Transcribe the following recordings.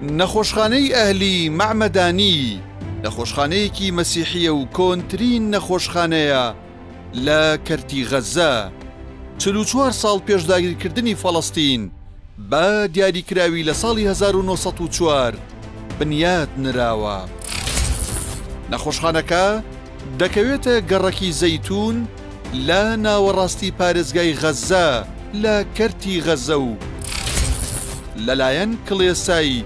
نەخۆشخانەی ئەهلی مەعمەدانی نەخۆشخانەیەکی مەسیحییە و کۆنترین نەخۆشخانەیە لە کەرتی غەززە. 44 ساڵ پێش داگیرکردنی فەڵەستین بە دیاریکراوی لە ساڵی 1904 بنیات نراوە. نەخۆشخانەکە دەکەوێتە گەڕەکی زەیتوون لە ناوەڕاستی پارێزگای غەززە لە کەرتی غەززە و لەلایەن کڵێسای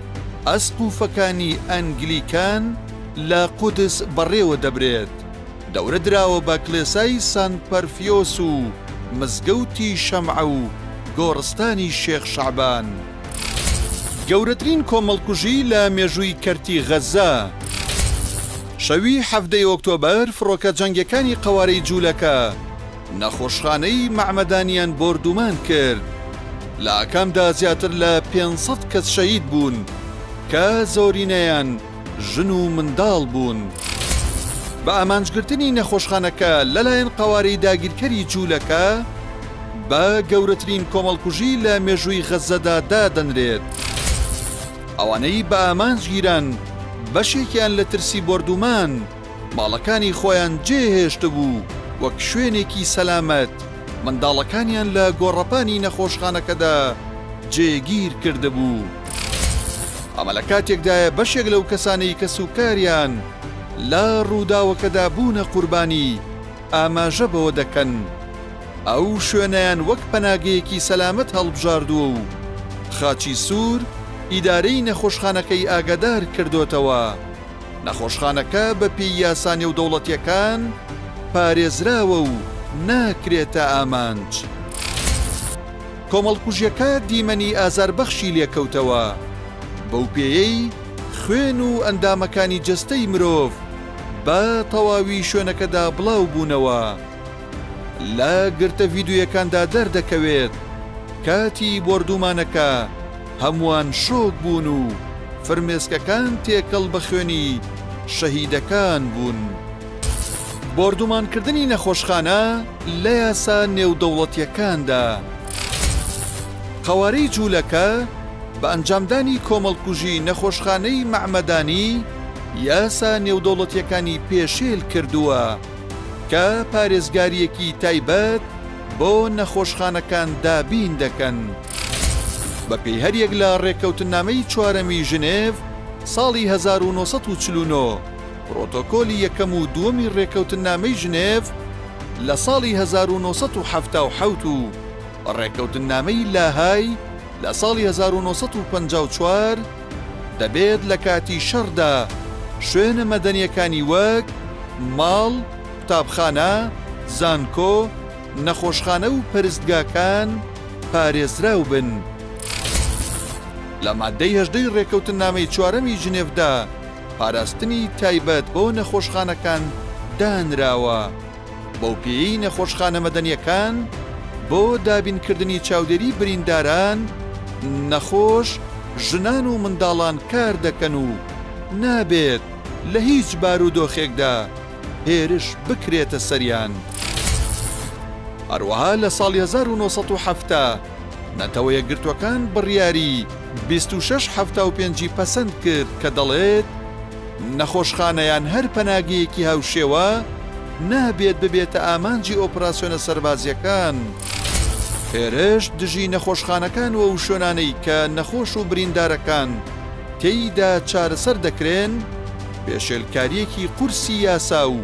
ئەسقوفەکانی ئەنگلیکان لە قودس بەڕێوە دەبرێت. دەورە دراوە بە کڵێسای سانت پەرفیۆس و مزگەوتی شەمعە و گۆڕستانی شێخ شەعبان. گەورەترین کۆمەڵکوژی لە مێژووی کەرتی غەززە. شەوی حەڤدەی ئۆکتۆبەر فڕۆکە جەنگیەکانی قەوارەی جوولەکە نەخۆشخانەی مەعمەدانیان بۆردومان کرد، لە ئاکامدا زیاتر لە 500 کەس شەهید بوون کە زۆرینەیان ژن و منداڵ بوون. بە ئامانجگرتنی نەخۆشخانەکە لەلایەن قەوارەی داگیرکەری جوولەکە بە گەورەترین کۆمەڵکوژی لە مێژووی غەززەدا دادەنرێت. ئەوانەی بە ئامانج گیران بەشێکیان لە ترسی بۆردومان ماڵەکانی خۆیان جێهێشتبوو وەک شوێنێکی سەلامەت منداڵەکانیان لە گۆڕەپانی نەخۆشخانەکەدا جێگیر کردبوو. ئەمە لە کاتێکدایە بەشێک لەو کەسانەی کەسوکاریان لە ڕووداوەکەدا بوونە قوربانی ئاماژە بەوە دەکەن ئەو شوێنەیان وەک پەناگەیەکی سەلامەت هەڵبژاردووە و خاچی سوور ئیدارەی نەخۆشخانەکەی ئاگادار کردۆتەوە نەخۆشخانەکە بەپێی یاسا نێودەوڵەتییەکان پارێزراوە و ناکرێتە ئامانج. کۆمەڵکوژیەکە دیمەنی ئازاربەخشی لێکەوتەوە، بەو پێیەی خوێن و ئەندامەکانی جەستەی مرۆڤ بە تەواوی شوێنەکەدا بڵاوبوونەوە. لە گرتە ڤیدیۆیەکاندا دەردەکەوێت کاتی بۆردومانەکە هەمووان شۆک بوون و فرمێسکەکان تێکەڵ بە خوێنی شەهیدەکان بوون. بۆردومانکردنی نەخۆشخانە لە یاسا نێودەوڵەتییەکاندا. قەوارەی جوولەکە بە ئەنجامدانی کۆمەڵکوژی نەخۆشخانەی مەعمەدانی یاسا نێودەوڵەتییەکانی پێشێل کردووە کە پارێزگارییەکی تایبەت بۆ نەخۆشخانەکان دابین دەکەن. بەپێی هەریەک لە ڕێککەوتننامەی چوارەمی ژنێڤ ساڵی 1949، پرۆتۆکۆلی یەکەم و دووەمی ڕێککەوتننامەی ژنێڤ لە ساڵی 1977 و ڕێککەوتننامەی لاهای لە ساڵی 1954، دەبێت لە کاتی شەڕدا شوێنە مەدەنییەکانی وەک ماڵ، قوتابخانە، زانکۆ، نەخۆشخانە و پەرستگاکان پارێزراو بن. لە ماددەی هەژدەی ڕێککەوتننامەی چوارەمی جنێڤدا پاراستنی تایبەت بۆ نەخۆشخانەکان دانراوە، بەو پێیەی نەخۆشخانە مەدەنییەکان بۆ دابینکردنی چاودێری برینداران، نەخۆش، ژنان و منداڵان کار دەکەن و نابێت لە هیچ بارودۆخێکدا هێرش بکرێتە سەریان. هەروەها لە ساڵی 1970 نەتەوە یەکگرتووەکان بڕیاری 26 75 ی پەسەند کرد کە دەڵێت، نەخۆشخانە یان هەر پەناگەیەکی هاوشێوە نابێت ببێتە ئامانجی ئۆپراسیۆنە سەربازییەکان. هێرش دژی نەخۆشخانەکان و ئەو شوێنانەی کە نەخۆش و بریندارەکان تێیدا چارەسەر دەکرێن، پێشێلکارییەکی قورسی یاسا و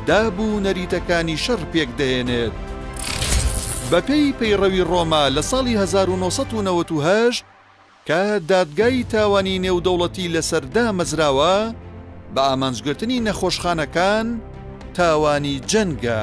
داب و نەریتەکانی شەڕ پێکدەهێنێت. بەپێی پەیڕەوی ڕۆما لە ساڵی 1998، کە دادگای تاوانی نێودەوڵەتی لەسەر دامەزراوە، بە ئامانجگرتنی نەخۆشخانەکان تاوانی جەنگە.